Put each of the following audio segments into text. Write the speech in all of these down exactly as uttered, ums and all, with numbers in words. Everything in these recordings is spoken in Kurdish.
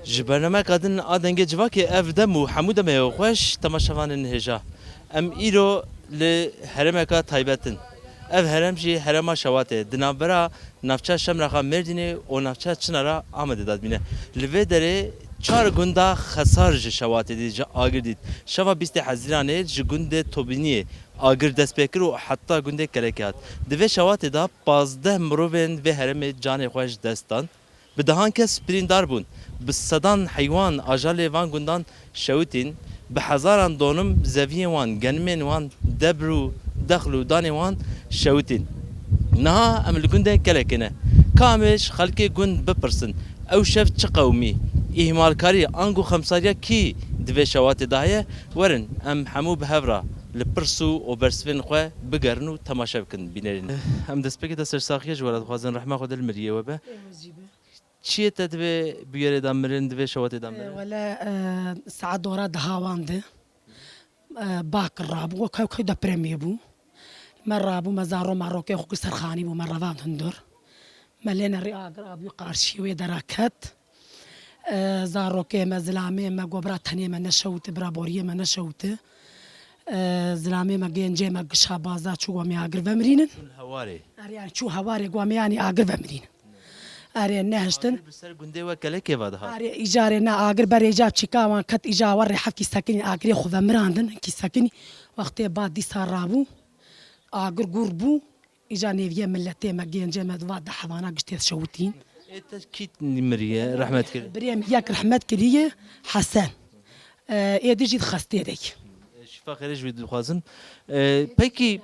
Ji bernameyeka din a Dengê Civakê ev dem û hemû demê xweş temaşevanên hêja. Em îro li herêmeka taybet in. Ev herêm jî herêma Şewatê, di navbera navça Şemrexa Mêrdînê û navça Çinara Amedê de dimîne. Li vê derê çar gunda Xesar ji Şewatê dît, ji agir dît. Şeva bîstê Hezîranê ji gundê Tobîniyê agir dest pê kir û heta gundê Kelekê hat. Di vê Şewatê de pazdeh mirovên vê herêmê canê xwe ji dest dan. Bi dehan kes birîndar bûn. Bi sedan heywan, ajalê van gundan şewitîn. Bi hezaran donim zeviyên wan, genimên wan, debr û dexl û danê wan şewitîn. Niha em li gundê Kelekê ne. Ka em ê ji xelkê gund bipirsin, ew şev çi qewimî, îhmalkarî ango xemsariya kî di vê Şewatê de heye? Werin, em hemû bi hev re li pirs û û bersivên xwe bigerin û temaşe bikin, bînerîn. Em destpêkê te sersaxiya ji we re dixwazin, rehma Xwedê li miriyê we be. Çiyê te di vê bûyerê de mirin, di vê Şewatê de mirin? Wele, e, saet dora deha wan de, e, bak rabû, wek hew kew depremê bû. Me rabû, me zaro marokê xwe kir ser xanî bû, me revand hundir. Me lê nerî agir abû qarşî wê dera ket. E, zarokê me, zilamê me, go bira tenê me neşewite, bira boriyê me neşewite. E, zilamê me, gencê me gişa baza çû, go me agir vemirînin. Çûn hewarê? Erê, yani çû hewarê, go me yani agir vemirînin. Erê, nehiştin. Agir bi ser gundê we Kelekê ve dihat? Erê, îcarê ne agir berê îca çîka wan ket îca we rê heft kîsekinî agirê xwe ve mirandin, kîsekinî. Wextê ba dîsa rabû, agir gur bû, îca nêviye miletê me, gencê me di va de hevana giştê şewitîn. Ê te kî miriye, rehmet kir? Birê min yek rehmet kiriye, Hesen. E, ê di jî di xestê de ye. Şifa xêrê ji wî dixwazim. E, pekî,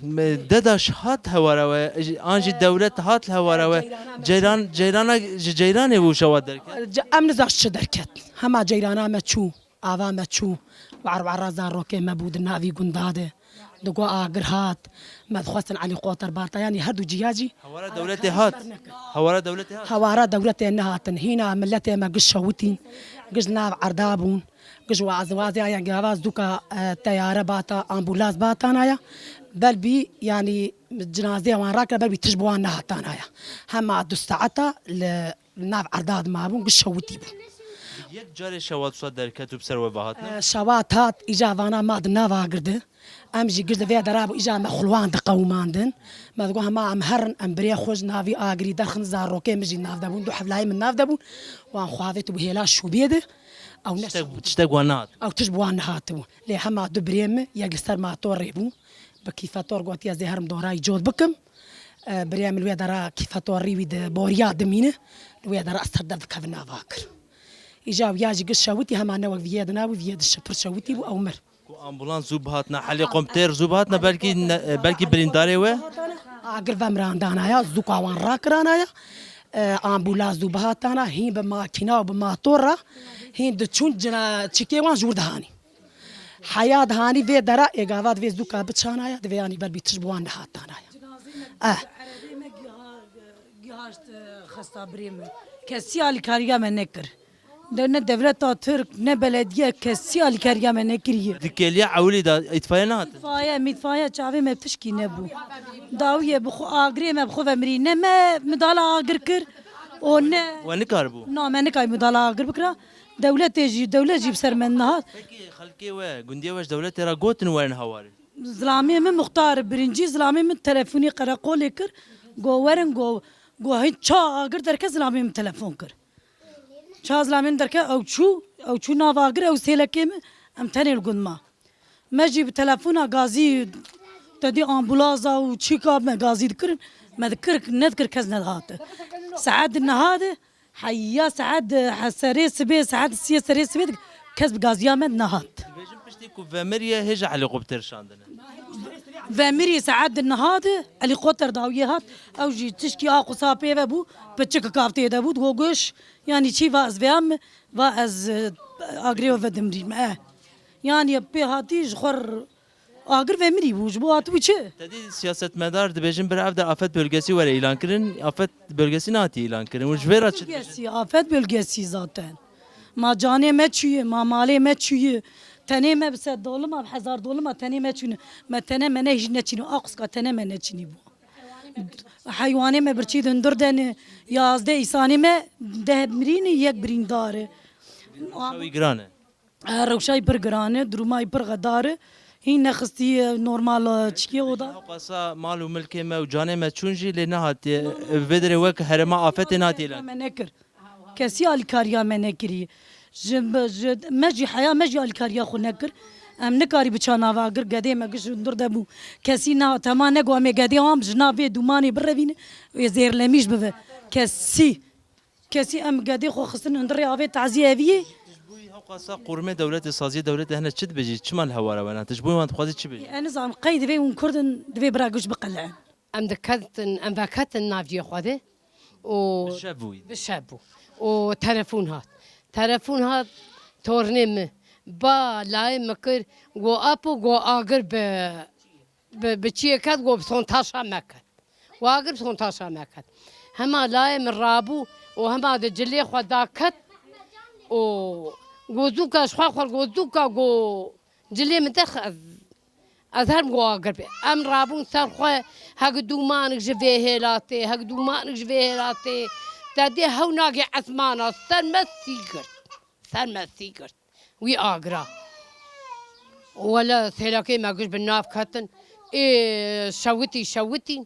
me, dedaş hat hewara we, an jî dewlet hat li hewara we? Ceyran, ceyrana, ji ceyranê bû şewa derket? Em nizan çi derket. Hema ceyrana me çû, ava me çû. War wara zarokê me bû di navî gunda de. Digo agir hat. Me dixwestin Elî Qoter Barta, yanî her du ciya jî. Hewara dewletê hat. Hewara dewletê hat. Hewara dewletê nehatin. Hîna miletê me giş şewitîn. Giş nav erda bûn. Giş wazwazê ya gava zûka, e, teyare bata, ambulans batana ya. Belbî, yanî, cinazê wan rakir, belbî tij bi wan nehatana ya. Hema du saeta li nav erda dimabûn, giş şewitî bû. Yek carê şewat wisa derket û bi ser we ve hatine? E, şewat hat, îca vana ma di nav agir de. Em jî giş di vê dera bû, îca me xulwan diqewimandin. Me digot, hema em herin, em birê xwe ji navî agirî derxin, zarokê min jî nav de bûn, du hevlayê min nav de bûn. Wan xwe avêt bû hêla şûbiyê de. Ew ne Tiştek, tiştek wan nehat. Ew tişt bi wan nehatibû. Lê hema du birê min, yek li ser matorê bû. Bi kîfetor gotiye, ez ê herim dorayî cot bikim. E, birê min li wê dera kîfetorî wî di boriya dimîne. Li wê dera ez ser dev dikevin nava kir. Îja wiya jî giş şewitî, hema ne wek viyê di nabû, viyê di şi pir şewitî bû, ew mir. Ku ambulans zû bihatna, helikopter zû bihatna, belkî ne, belkî birîndarê we? Agir vemirandana ya, zûka wan rakirana ya. E, ambulans zû bihatana, hîn bi makîna û bi mator re, hîn diçûn cina çikê wan ji wir dihanî. Heya dihanî vê dera ê gava divê zûka biçana ya, divê yanî ber bî tişt bi wan nehatana ya. Eh. Erebe me giha-, gihaşt, e, xesta birê min. Kesî alîkariya me nekir. De ne dewleta Tirk, ne belediye kesî alîkariya me nekiriye. Di kêliya ewilî de îtfaiye nehatin? Îtfaiye, mîtfaiye çavê me tişkî nebû. Dawiyê bi xwe agirê me bi xwe ve mirî. Ne me midala agir kir, û ne We nikaribû? Na, me nikarî midala agir bikira. Dewletê jî, dewlet jî bi ser me nehat. Pekî xelkê we, gundiyê we ji dewletê re gotin werin hewarê? Zilamê min muxtar, birincî zilamê min telefonî qereqolê kir. Go werin, go, go hin ça agir derke zilamê min telefon kir. Ça zilamê min derke ew çû, ew çû nav agir, ew sêlekê min, em tenê li gund ma. Me jî bi telefona gazî, te dî ambulaza û çîka me gazî dikirin, me dikir, nedikir kes nedihate. Saet di niha de, heya saet di he serê sibê, saet siyê serê sibê de kes bi gaziya me nehat. Dibêjin piştî ku vemiriye hêja helîkopter şandine. Vemiriye saet di niha de helîkopter dawiyê hat, ew jî tişkî a qusa pê ve bû, piçik kaftê de bû, digo giş, yanî çî va ez vêya me, va ez, e, agirê ve dimrîm, e. Yanî pê hatî ji xwe r-, agir vemirî bû, ji bo hatibû çi? Te dî siyasetmedar dibêjin bir ev de afet bölgesi were îlan kirin, afet bölgesi nehatî îlan kirin. Û ji vê re çi dibêjin? Bölgesi, afet bölgesi zaten. Ma canê me çûye, ma malê me çûye. Tenê me bi sed dolima, bi hezar dolima tenê me çûne. Me tene me ne hîj neçîne, a quska tene me neçînî bû. Heywanê me birçî di hundir de ne. Yazdeh îsanê me, deh mirî ne, yek birîndar e. Rewşa wî giran e. E, rewşa wî pir giran e, duruma wî pir xedar e. Hîn nexistî, e, normal, e, çikê oda. Hewqasa mal û milkê me û canê me çûn jî lê nehatiye. E, vê derê wek herêma afetê nehatiye lan. Me nekir. Kesî alîkariya me nekirî. Ji, ji, me jî heya me jî alîkariya xwe nekir. Em nikarî biça nava agir, gedê me giş hundir de bû. Kesî na tema negot em ê gedê wan ji nav vê dûmanê birevîne, wê zêrlemîş bibe. Kesî, kesî em gedê xwe xistin hundirê avê tazî eviyê. Ji bo hewqasa qurmê dewletê, saziyê dewletê hene çi dibêjî, çima li hewara we ne? Tu ji bo wan dixwazî çi bêjî? E, nizam qey divê hûn Kurd in, divê bira giş biqele'in. Em diketin, em veketin nav cihê xwe de û bi şev bû. Bi şev bû. Û telefon hat. Telefon hat, tornê min. Ba layê min kir, go apo, go agir bi, bi, bi çiyê ket, go bi sontaşa me ket. Go agir bi sontaşa me ket. Hema layê min rabû û hema di cilê xwe da ket û go zûka ji xwe xwe go zûka go cilê min dex ez Ez her go agir bê. Em rabûn ser xwe, hek dûmanik ji vê hêlatê, hek dûmanik ji vê hêlatê. Te dê hew nagê esmana, ser me sî girt. Ser me sî girt. Wî agira. Wele sêlekê me giş bi nav ketin. Ê şewitî, şewitî.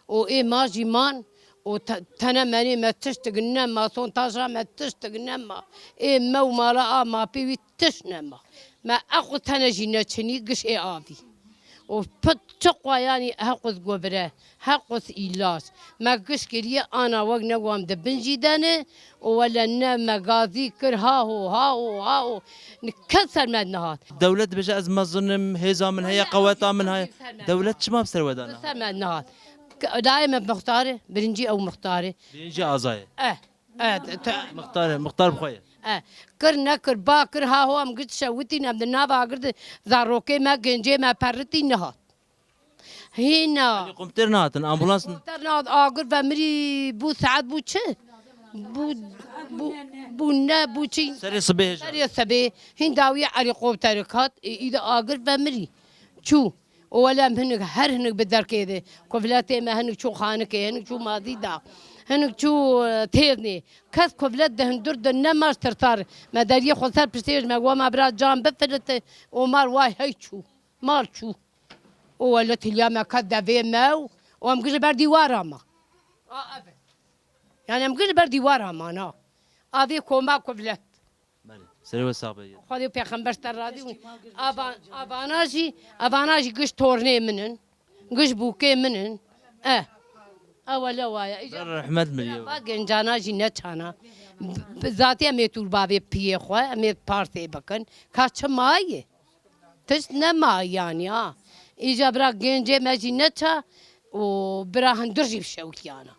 Û ê ma jî man û te-, tene menê me tiştik nema, sontaja me tiştik nema. Ê me û mala a mapê wî tişt nema. Me eqû tene jî neçinî giş ê avî. Û pit çi xwe yanî heqûz govire, heqûz îlaç. Me giş kiriye ana wek ne wam di bin jî dene. Û wele ne me gazî kir, ha ho, ha ho, ha ho. Ni kes ser me nehat. Dewlet dibêje, ez mezin im, hêza min heye, qeweta min heye. Dewlet çima bi ser we da nehat? Ser me nehat. Ke-, dayê me muxtar e, birincî ew muxtar e. Birincî Azay e. Eh, eh, te- Muxtar e, muxtar bi xwe ye. Eh, kir nekir, ba kir, ha ho em girt şewitîn, em di nava agir de zarokê me, gencê me peritî nehat. Hîna. Helîkopter nehatin, ambulans ne- Helîkopter nehat, agir vemirî bû, saet bû çi? Bû, bû, bû ne, bû çi? Serê sibê hêja. Serê sibê. Hîn dawiyê helîkopterik hat, ê, î de agir vemirî. Çû. Û wele em hinik, her hinik bi derkê de. Kovletê me hinik çû xanikê, hinik çû mazî da. Hinik çû, e, têznê. Kes kovlet de hundur de nema ji tirsar. Me deriyê xwe ser piştê ji me, wa me bira can bifilite. Omar way hey çû. Mal çû. Û wele tiliya me ket devê me û, û em gişt ber dîwara ma. A, ev e. Yani em gişt ber dîwara ma, na. Avê koma kovlet. Belê. Serê we sax be. Xwedê pêxember te razî bû. Avan-, avana jî, avana jî gişt tornê min in. Gişt bûkê min in. E. Ew wele waye. Îca Ber rehmet mirî. Ba gencana jî ne çana. B-, b-, zatî em ê tûr bavê piyê xwe, em ê parsê bikin. Ka çi maye? Tişt nema yanî ha. Îca bira gencê me jî neça û bira hundir jî bi şewitiyana.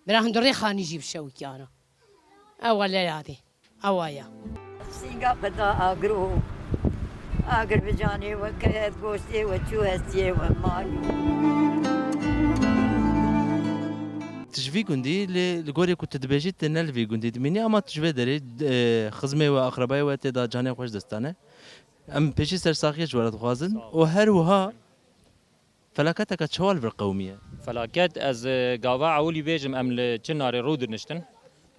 Bira hundirê xanî jî bi şewitiyana. Ew wele yadê. Ew waya. Sînga xwe da agir û agir bi canê we ket, goştê we çû, hestiyê we mar. Tu ji vî gundî, lê li gorî ku tu dibêjî, tu ne li vî gundî dimînî, ama tu ji vê derê, e, xizmê we, aqrebayê we tê de canê xwe ji dest dane. Em pêşî sersaxiyê ji we re dixwazin. Sağ ol. Û her wiha felaketeke çawa li vir qewimiye? Felaket, ez, e, gava ewilî bêjim, em li Çinarê rû diniştin.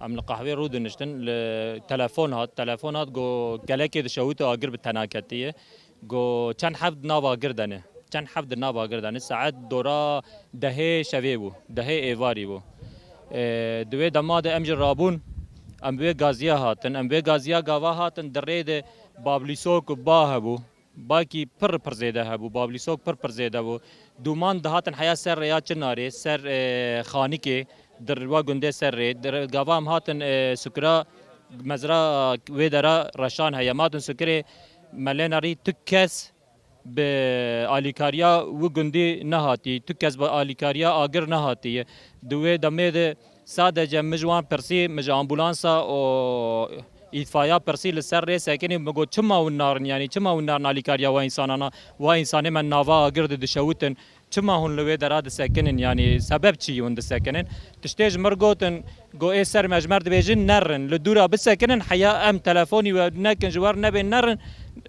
Em li qehwê rû diniştin. Li telefon hat, telefon hat, got, gelekê dişewite, agir bi tenaketî ye. Got, çend heb di nav agir de ne. Çend heb di nav agir de ne. Saet dora dehê şevê bû. Dehê êvarî bû. E, di wê dema de em jî rabûn. Em bi wê gaziya hatin. Em bi wê gaziya gava hatin. Di rê de bablîsok û ba hebû. Bakî pir pir zêde hebû, bablîsok pir pir zêde bû. Dûman dihatin heya ser rêya Çinarê, ser, e, Xanikê, di wa gundê ser rê. Di re-, gava em hatin, e, sukira, mezra wê dera reşan heye. Em hatin sukirê, me lê nerî tu kes bi alîkariya wi gundî nehatî, tu kes bi alîkariya agir nehatî. Di wê demê de Sadece min ji wan pirsî, min ji ambulansa û îtfaya pirsî, li ser rê sekinî, min got, çima hûn narin, yanî çima hûn narin alîkariya wa însanana, wa însanê me nava agir de dişewitin, çima hûn li wê dera disekinin, yanî sebeb çi ye hûn disekinin? Tiştê ji mir gotin, got, ê ser me ji me re dibêjin, nerin, li dûra bisekinin, heya em telefonî we nekin, ji we re nebên, nerin,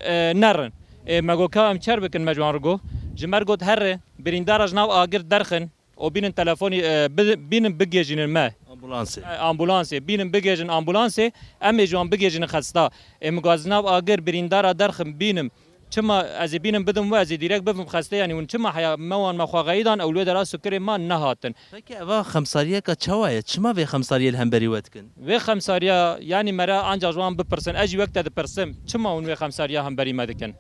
e, nerin. Ê, me got, ka em çer bikin, me ji wan re got. Ji me re got, here, birîndara ji nav agir derxin. O bînin telefonî, e, bi-, bînin bigêjînin me. Ambulansê. E, ambulansê. Bînin bigêjin ambulansê. Em ê ji wan bigêjinin xesta. Ê min got ez nav agir birîndara derxim bînim. Çima ez ê bînim bidim we, ez ê dîrek bibim xeste, yanî hûn çima heya me wan me xwe xeyîdan, ew li wê dera sukirê ma nehatin. Peki eva xemsariyeka çawa ye? Çima vê xemsariyê li hemberî we dikin? Vê xemsariya, yanî me re ancak ji wan bipirsin, ez jî wek te dipirsim, çima hûn vê xemsariya hemberî me dikin?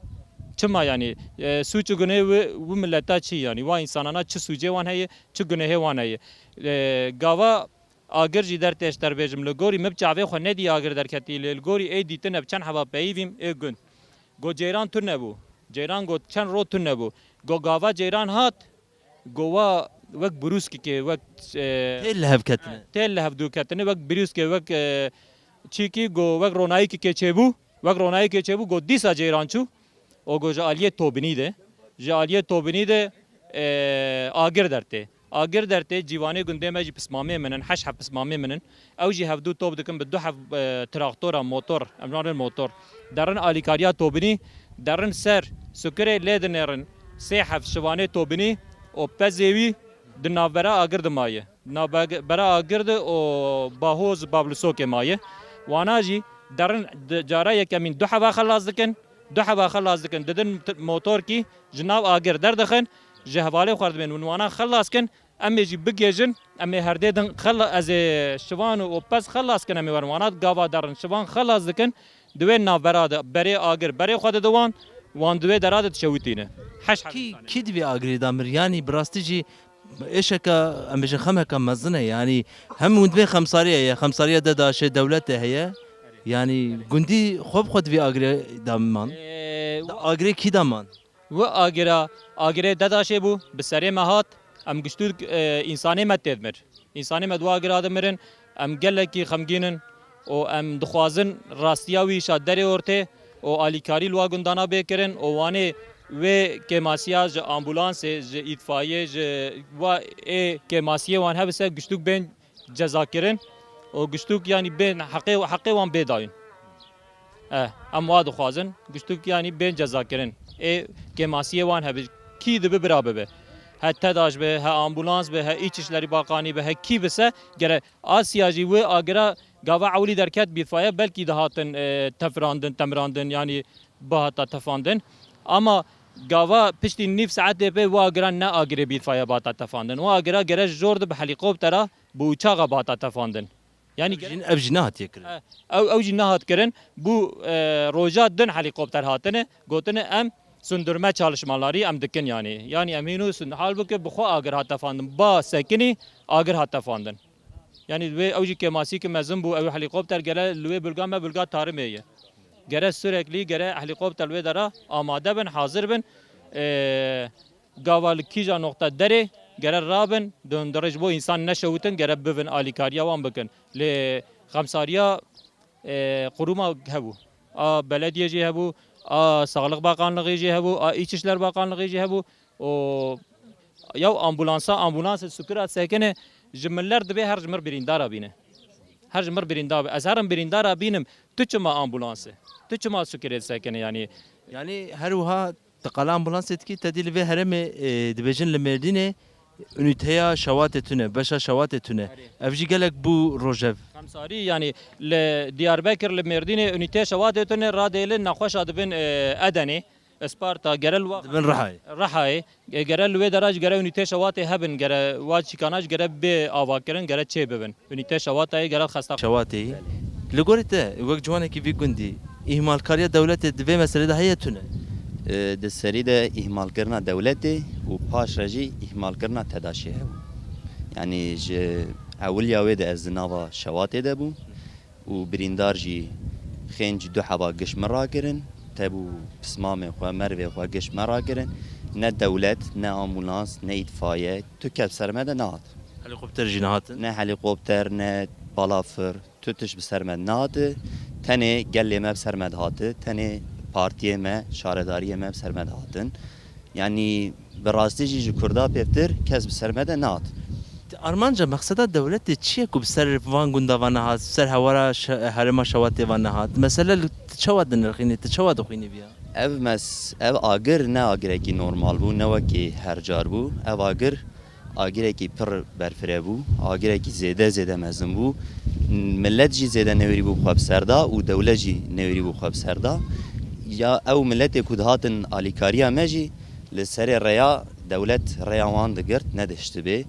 Çima yanî, e, sûc û gunê wî, wî mileta çi yanî? Wa însanana çi sûcê wan heye, çi gunehê wan heye? E, gava agir jî dertê ez terbêjim. Li gorî min bi çavê xwe nedî agir derketî, lê li gorî ê dîtine bi çend heba peyivîm ê gund. Go ceyran tune bû. Ceyran got çend ro tune bû. Go gava ceyran hat, go wa wek brûskikê, wek, e, têl li hev ketine. Têl li hev dû ketine, wek brûskê, wek, e, çîkî, go wek ronayîkikê çêbû. Wek ronayîkê çêbû, go dîsa ceyran çû. O go ji aliyê tobinî de, ji aliyê tobinî de, e, agir dertê. Agir dertê, cîwanê gundê me jî pismamê min in, heşt heb pismamê min in. Ew jî hevdû top dikin bi du heb, e, traktora, motor, em narin motor. Derin alîkariya tobinî, derin ser, sukirê lê dinêrin, sê heb şivanê tobinî, û pezê wî di navbera agir de maye. Navbera agir de û bahoz bablisokê maye. Wana jî derin di cara yekemîn du heba xelas dikin, du heba xelas dikin, didin t-, motorkî ji nav agir derdixin, ji hevalê xwe re dibên hûn wana xelas kin, em ê jî bigêjin, em ê herdê din xela-, ez ê şivan û pez xelas kin, em ê werin wana gava derin, şivan xelas dikin, di wê navbera de berê agir, berê xwe dide wan, wan di wê dera de dişewitîne. Heş heb Kî, însanê. Kî di vê agirê de mir? Yanî bi rastî jî êşeka, em bêjin xemeka mezin e, yanî hem hûn di vê xemsariya ye, xemsariya de daşê dewletê heye, yanî gundî xwe bi xwe di vê agirê de man? Ee, Di agirê kî de man? Wi agira, agirê Dedaşê bû, bi serê me hat, em giştû, e, însanê me tê dimir. Însanê me di wi agira de mirin, em gelekî xemgîn in û em dixwazin rastiya wî îşa derê ortê û alîkarî li wa gundana bê kirin û wanê wê kêmasiya ji ambulansê, ji îtfaiyê, ji wa ê kêmasiyê wan hebise giştûk bên cezakirin û giştûk, yanî bên heqê, heqê wan bê dayîn. Eh, em wa dixwazin, giştûk, yanî bên cezakirin. Ê kêmasiyê wan hebe, kî dibe bira bibe. He Tedaş be, he ambulans be, he Îçişlerî Bakanî be, he kî bise, gere Asya jî wê agira gava ewilî derket bîtfaye, belkî dihatin, e, tefirandin, temirandin, yanî bihata tefandin. Ama gava piştî nîv saetê pê wa agira ne agirê bîtfaye bihata tefandin. Wa agira gere jor de bi helîkoptera, bi uçaxa bihata tefandin. Yanî Ev jî, ev jî nehatiye kirin. E, ew, ew jî nehat kirin. Bû, e, roja din helîkopter hatine, gotine em sündürme çalışmaları em dikin yanî. Yanî em hînû sund-, halbuki bi xwe agir hat tefandin. Ba sekinî agir hat tefandin. Yanî wê ew jî kêmasî ki mezin bû, ew helîkopter gere li wê bilga me bilga tarimê ye. Gere sürekli, gere helîkopter wê dera amade bin, hazir bin. E, Gava li kîja noqta derê gere rabin, di hundirê ji bo însan neşewitin, gere bivin alîkariya wan bikin. Lê xemsariya, e, qurûma hebû. A belediyê jî hebû, a Sağlık Bakanlığı jî hebû, a İçişler Bakanlığı jî hebû. O ya ambulansa, ambulans sukira sekine ji miler dibê her ji mir birîndara bîne. Her ji mir birîndar be. Ez herim birîndara bînim. Tu çima ambulans e? Tu çima sukirê sekine yanî? Yanî her wiha Ti qala ambulansê dikî, te dî li vê herêmê, e, dibêjin li Mêrdînê unîteya şewatê tune, beşa şewatê tune. Erê. Ev jî gelek bû rojev. Xemsarî, yanî li Diyarbekir, li Mêrdînê unîteya şewatê tune, radê li nexweşa dibin, e, Edenê, Isparta, gere li wa Dibin Rihayê. Rihayê. E, gere li wê dera jî gere unîteya şewatê hebin, gere wa çîkana jî gere bê avakirin, gere çê bibin. Unîtê şewatayê gere xesta. Şewatê. Li gorî te, wek ciwanekî vî gundî, îhmalkariya dewletê di vê meselê de heye tune? E, di serî de îhmalkirina dewletê û paş re jî îhmalkirina Tedaşê hebû. Yanî ji ewiliya wê de ez di nava şewatê de bûm û birîndar jî xênc du heba giş min rakirin. Tebû pismamê xwe, mervê xwe giş me rakirin. Ne dewlet, ne ambulans, ne îtfaiye, tu kes ser me de nehat. Helîkopter jî nehatin? Ne helîkopter, ne balafir, tu tişt bi ser me nehati. Tenê gelê me bi ser me dihati, tenê partiyê me, şaredariyê me bi ser me dihatin. Yanî bi rastî jî ji Kurda pêvtir kes bi ser me de nehat. Armanca, mexseda dewletê çi ye ku bi ser van gunda van nehat, bi ser hewara şe-, herêma Şewatê van nehat? Mesele li tu çawa dinirxînî, tu çawa dixwînî viya? Ev mes-, ev agir ne agirekî normal bû, ne wekî her car bû. Ev agir Agirekî pir berfireh bû, agirekî zêde zêde mezin bû. Milet jî zêde newêrî bû bi xwe bi ser da û dewlet jî newêrî bû bi xwe bi ser da. Ya ew miletê ku dihatin alîkariya me jî li serê rêya dewlet rêya wan digirt, nedihiştibê.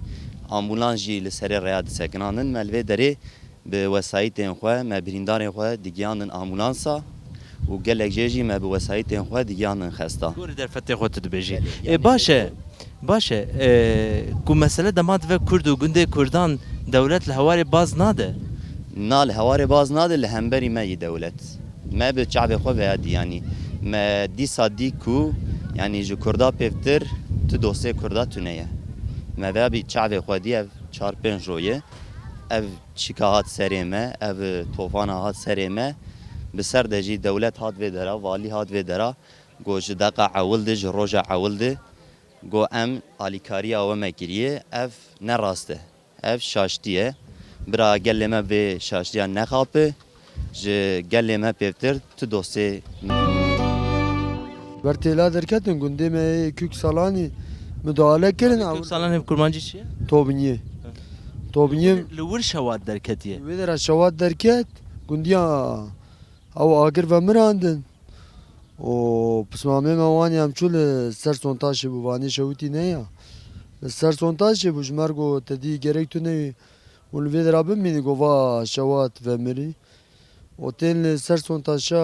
Ambûlans jî li serê rêya disekinandin. Me li vê derê bi wesayîtên xwe, me birîndarên xwe digiyandin ambûlansa û gelek jê jî me bi wesayîtên xwe digiyandin xesta. Gorî derfetê xwe tu dibêjî. Belê, Ê, yanî baş e, baş e, e, ku mesele dema dibe Kurd û gundê Kurdan dewlet li hewarê baz nade? Na, li hewarê baz nade, li hemberî me yî dewlet. Me bi çavê xwe veya dî, yanî me dîsa dî ku, yanî ji Kurda pêvtir tu dostê Kurda tune ye. Me veya bi çavê xwe dî ev çar pênc ro ye. Ev çika hat serê me, ev tofana hat serê me. Bi ser de jî dewlet hat vê dera, valî hat vê dera. Got ji deqa ewil de, ji roja ewil de, got em alîkariya we me kiriye. Ev ne rast e. Ev şaştî ye. Bira gelê me vê şaştiya nexape. Ji gelê me pêvtir tu dostê Ber têla derketin gundê me yê Kök Salanî müdahale kirin. Kök Salanê bi kurmancî çi ye? Tobiniyê. Tobiniyê. Li wir şewat derketiye. Wê dera şewat derket, gundiya ew agir vemirandin. Û pismamê me wanî em çû li ser sontaşê bû, vanê şewitî ne ya. Li ser sontaşê bû, ji me re got, te dî gerek tu newî û li vê dera bimînî, got, va şewat vemirî. Û tên li ser sontaşa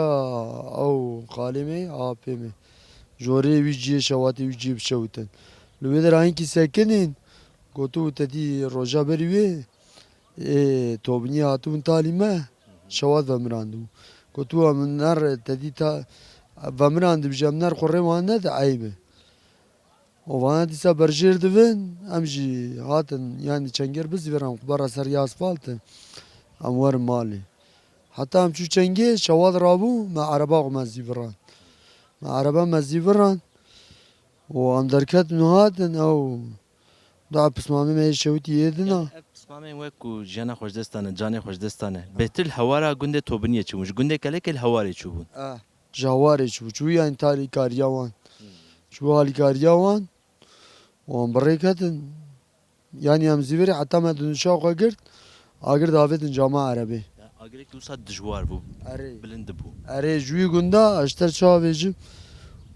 ew xalê me, apê me. Jorê wî ciyê şewatê wî ciyê bişewitin. Li wê dera hinkî sekinîn, gotu te dî roja berî wê, ê, tobiniyê hatibûn talî me, şewat vemirandibû. Gotu em ner te dî ta, vemirandibî ji em ner xwe rê wan nede eyb e. Û vana dîsa berjêr dibin, em jî hatin, yanî çengêr bizîviran, xwe bera ser ya asfaltê, em werin malê. Heta em çû çengê, şewat rabû, me ereba xwe me zîviran. Me ereba me zîviran û em derketin û hatin, ew da pismamê me yê şewitî yê dina. Ev pismamên wek ku jiyana xwe ji dest dane, canê xwe ji dest dane, bêhtir li hewara gundê Tobiniyê çûbûn, ji gundê Kelekê li hewarê çûbûn. Eh. Ji hewarê çûbû, çûbû yanî talîkariya wan. Hmm. Çûbû alîkariya wan û wan bi rê ketin. Yanî em zîvirê heta me di nûşa xwe girt, agir davêtin cama erebê. Ya, agirek wisa dijwar bû, Erê. Bilind bû. Erê, ji wî gunda ez ji te çawa bêjim,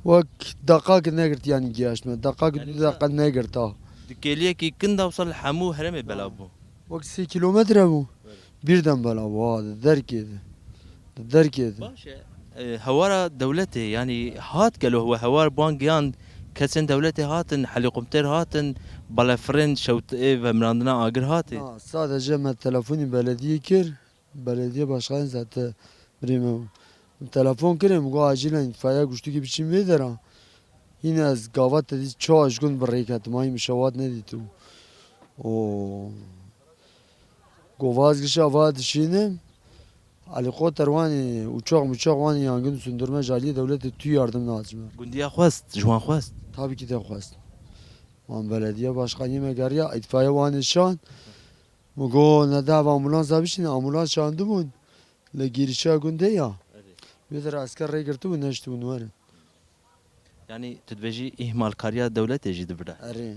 wek deqakê negirt yanî giyaşt me. Deqakê Yanî du wisa deqe negirt ha. Di kêliyekî kin de wisa li hemû herêmê belav bû. Wek sê kîlometre bû. Belê. Birden belav bû, ha, di derkê de. Di derkê de. Baş e. E, hewara dewletê, yanî hat gelo we hewar bi wan giyan, kesên dewletê hatin, helîkopter hatin, balefirên şewt-, ê vemirandina agir hatê? Na, sadece me telefonî belediyê kir, belediye başkanê zate birê me bû. Min telefon kirin, min got acîlen îtfaiye guştikî biçîn vê dera. Yine ez gava te dî çawa ji gund bi rê ketim, ay min şewat nedîtibû. O Govaz gişa va dişînim. Alî Qoter wanî uçak muçak wanî yangin sundurme ji aliyê dewletê tu yardım nazim. Gundiya xwest, ji wan xwest. Tabii ki de xwest. Wan belediye başkanî me geriya, îtfaiye wanê şan. Mi go ne de ev ambulansa bişîne, ambulans şandibûn. Li girişa gundê ya. Evet. Wê de esker rê girtibûn, neştibûn werin. Yanî tu dibêjî îhmalkariya dewletê jî dibire. Erê.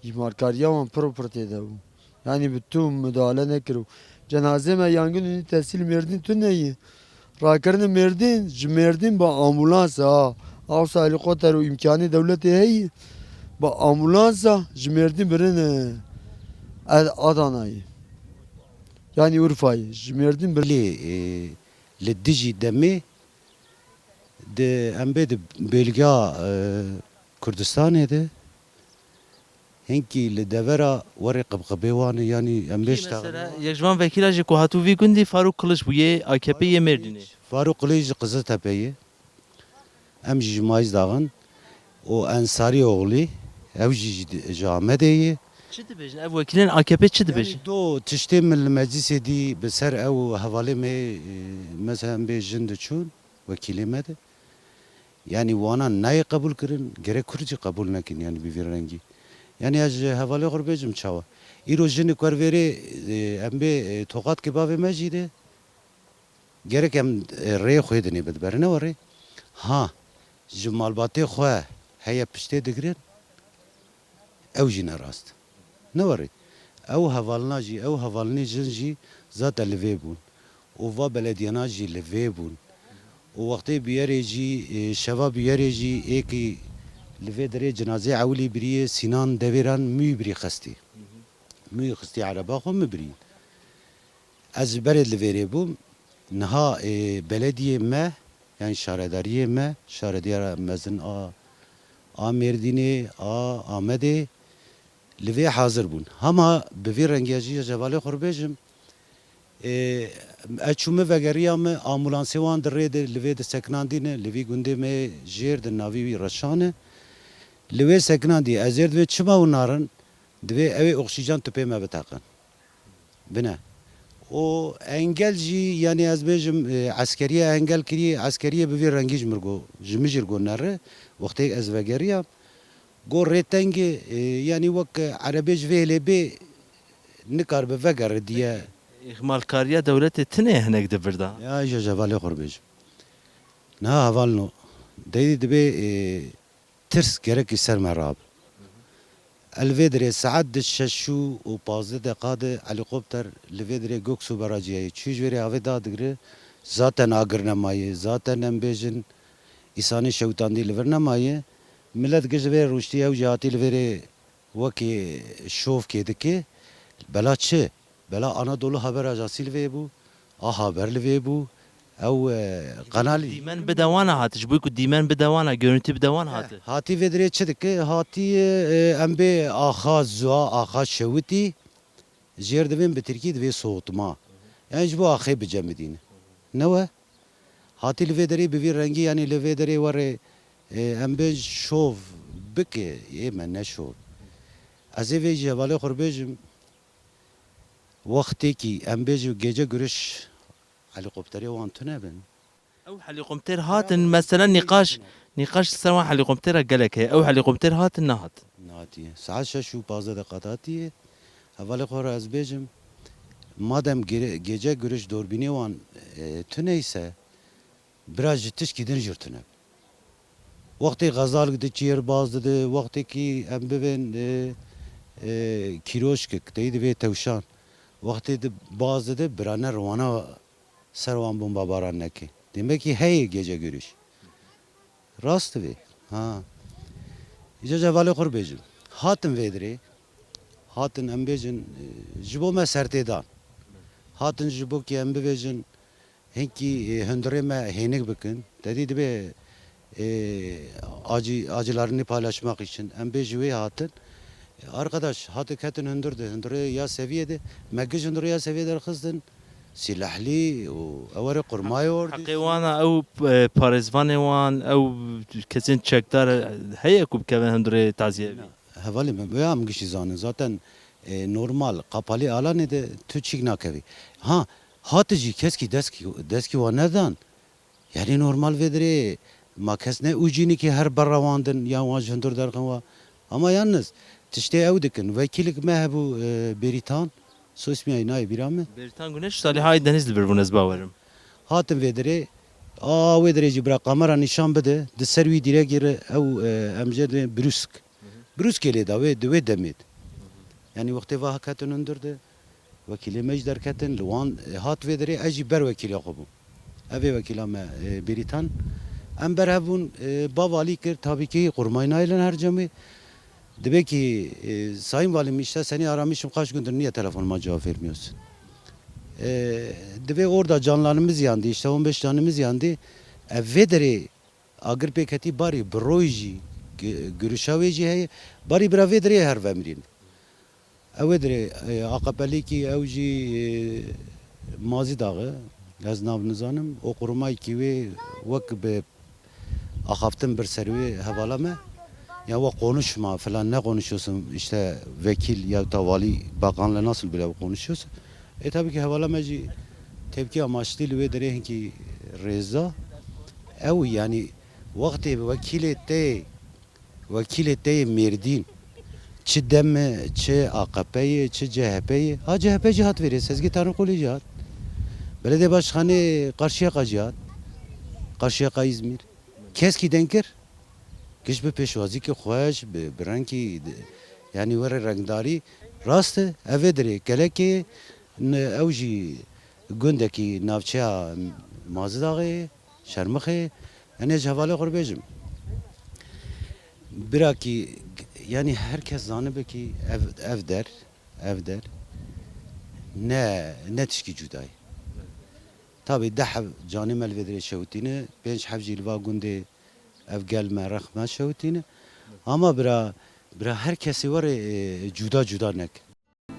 Îhmalkariya wan pir û pir tê de bû. Yanî bi tu müdahale nekiribû. Cenazê me yangin û nî tesîl Mêrdîn tune ye. Rakirine Mêrdîn, ji Mêrdîn bi ambulans ha. Awsa helîkopter û îmkanê dewletê heye. Bi ambulansa ji Mêrdîn birine Ad-, Adanayê. Yanî Urfayê. Ji Mêrdîn bir- Lê, e, li dijî demê Di, em bê di bêlga, e, Kurdistanê de hinkî li devera werê qibqibê wan e, yanî em bê Kî ji mesela, taxina yek ji van vekîla jî ku hatû vî gundî Farûk Kiliç bû, yê A K P yê Mêrdînê. Farûk Kiliç ji Qiziltepe ye. Em jî ji Mayîzdaxin. û Ensarîoglî, ew jî ji, ji Amedê ye. Çi dibêjin? Ev wekîlên A K P çi dibêjin? Yanî do tiştê min li meclisê dî bi ser ew hevalê me, e, mesela em bê jin diçûn, wekîlê me de. Yanî wana nayê qebûl kirin, gerek Kurd jî qebûl nekin, yanî bi vî rengî. Yanî ez ji hevalê xwe re bêjim çawa. Îro jinik wer vêrê, e, em bê, e, toqatkê bavê me jî de. Gerek em, e, rê xwê dinê bidibere, ne werê. Ha, ji malbatê xwe heye piştê digirin, ew jî ne rast. Ne werê. Ew hevalina jî, ew hevalinê jin jî zaten li vê bûn. Û va belediyana jî li vê bûn. Û wextê bûyerê jî, e, şeva bûyerê jî êkî li vê derê cinazê ewilî biriyê Sînan Devêran mûyî birî xistî. Mûyî xistî ereba xwe min birî. Ez ji berê li vêrê bûm. Niha, e, belediyê me, yani şaredariyê me, şarediyara mezin a, a Mêrdînê, a Amedê, li vê hazir bûn. Hema bi vî rengî ez jî ji hevalê xwe re bêjim, e, ez çûme vegeriya me, ambulansê wan di rê de li vê disekinandîne, li vî gundê me jêr di navî wî reşan e. Li wê sekinandî ez ê divê çima hûn narin, divê ew ê oksîjen tupê me biteqin. Bine. Û engel jî, yani ez bêjim, e, eskeriye engel kiriye, eskeriye bi vî rengî ji min go, ji min jî go nere, wextê ez vegeriyam, go rê teng e, e, yani wek, e, erebê ji vê hêlê bê nikaribe vegere diye. Îxmalkariya dewletê tune hinek di vir de. Ya, ji hevalê xwe re bêjim. Niha hevalno, deydî dibê, e, tirs gerekî ser me rabe. El vê dirê saet di şeş û pazdeh deqa de helîkopter li vê dirê Göksu Barajiyê çû ji vê rê avê dadigire. Zaten agir nemaye, zaten em bêjin îsanê şewitandî li vir nemaye. Milet giş li vê rûştî ew jî hatî li vê rê wekî şov kê dike. Bela çi? Bela Anadolu Haber Ajansı li vê bû, A Haber li vê bû, ew, e, kanalî. Dîmen bide wana hat, ji bo ku dîmen bide wana, görüntü bide wan hati. Hatî vê dirê çi dike? Hatî, e, em bê axa zua, axa şewitî, jêr divên bi tirkî divê soğutma. Yani ji bo axê bicemidîne. Ne we? Hatî li vê derê bi vî rengî, yani li vê derê werê, e, em bê şov bike, ê me ne şov. Ez ê vê ji hevalê xwe re bêjim, wextêkî em bêjin gece görüş helîkopterê wan tune bin. Ew helîkopter hatin, mesela nîqaş, nîqaş li ser wan helîkoptera gelek heye. Ew helîkopter hatin, nehatin. Nehatiye. Saet şeş û pazdeh deqat hatiye. Hevalê xwe re ez bêjim, madem gere-, gece görüş dorbînê wan, e, tune ise, bira ji tişkî din jî tune. Wextê xezal diçî, baz dide, wextêkî em bibên, e, e, kîroşkik, teyî divê tewşan. Wextê di baz dide, birane riwana ser wan bombabaran neke. Demekî heye gece görüş. Rast divê. Ha. Îca ji hevalê xwe re bêjim. Hatin vê dirê. Hatin em bêjin, e, ji bo me sertê dan. Hatin ji bo ki em bibêjin, hinkî, e, hundirê me hênik bikin. Te dî dibê, e, acı, acılarını paylaşmak için. Em bê ji wê hatin. E, arkadaş, hate ketin hundir de, hundirê ya seviyê de, me giş hundirê ya seviyê derxistin. Silahlı û ew were kurmay ordu. Heqê wan e, ew, e, parêzvanê wan, ew kesên çekdar heye ku bikevin hundirê taziyevî? Hevalê me, ya em gişî zanin. Zaten, e, normal, kapalı alanê de tu çîk nakevî. Ha, hati jî keskî deskî, deskî wan nedan. Yani normal vê dirê ma kes ne û cînî ki her berra wan din, ya wan ji hundir derxin wa. Ama yalnız tiştê ew dikin. Vekîlik me hebû, e, Bêrîtan, soismî ay nayê bîra min. Bêrîtan Güneş, Salih Aydeniz li vir bûn, ez bawerim. Hatin vê dirê, a wê dirê jî bira kamera nîşan bide, di ser wî dîregî re ew, e, em jê dibên brûsk. Brûskê lê da wê, di wê demê de. Yani wextê va ketin hundir de, wekîlê me jî derketin, li wan, e, hat vê derê, ez jî ber wekîla xwe bûm. Ev ê wekîla me, e, Bêrîtan. Em ber hev bûn, e, ba valî kir, tabî ki qurmay nayêlin her cemê. Dibê ki, e, Sayın Valim, işte seni aramışım, kaç gündür niye telefonuma cevap vermiyorsun? E, dibê orada canlarımız yandı, işte on beş canımız yandı. Ev vê derê agir pê ketî barî bi roy jî, gi-, girişa wê jî heye. Barî bira vê dirê her vemirîn. Ew ê dirê, e, A K P'lîkî ew jî, e, Mazî Daxi, ez nav nizanim. O qurumaykî wê wek bi axaftin bir ser wê hevala me. Ya we konuşma falan, ne konuşuyorsun, işte vekil ya da vali bakanla nasıl bile konuşuyorsun? E, tabii ki hevala me jî tepki amaçlı li wê derê hinkî rêza. Ew yani wextê wekîlê te, wekîlê te yê Mêrdîn, çi dem e, çi A K P ye, çi C H P ye. Ha, C H P jî hat vêrê, Sezgî Tanrıkulu jî hat. Belediye Başkanı Karşıyaka jî hat. Karşıyaka İzmir. Keskî den kir? Giş bi pêşwazîkî xweş, bi, bi rengkî, yani were rengdarî, Rast e, ev ê dirê Kelekê, n-, ew jî gundekî navçeya Mazîdaxê, Şermixê, enê ji hevalê xwe bêjim. Birakî, yanî her kes zanibe kî ev, ev der, ev der ne, ne tişkî cuda ye. Tabî deh heb canê me li vê dirê şewitîne, pênc heb jî li va gundê ev gel me, rex me şewitîne. Ama bira, bira her kesê were, e, cuda cuda neke.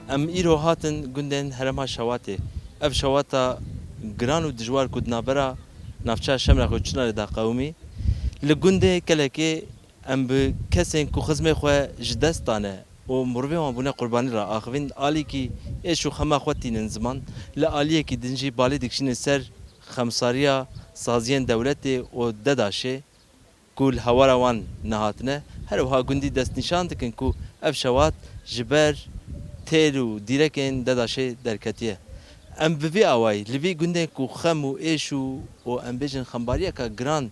Em îro hatin gundên herêma Şewatê. Ev şewata giran û dijwar ku di navbera navçeya Şemrex û Çinarê de qewimî. Li gundê Kelekê em bi kesên ku xizmê xwe ji dest dane û mirovên wan bûne qurbanî re axivîn, alîkî êş û xema xwe tînin ziman, li aliyekî din jî balê dikişînin ser xemsariya saziyên dewletê û DEDAŞê ku li hewara wan nehatine. Her wiha gundî destnîşan dikin ku ev şewat ji ber têl û dîrekên DEDAŞê derketiye. Em bi vî awayî li vî gundên ku xem û êş û, û em bêjin xembariyeka giran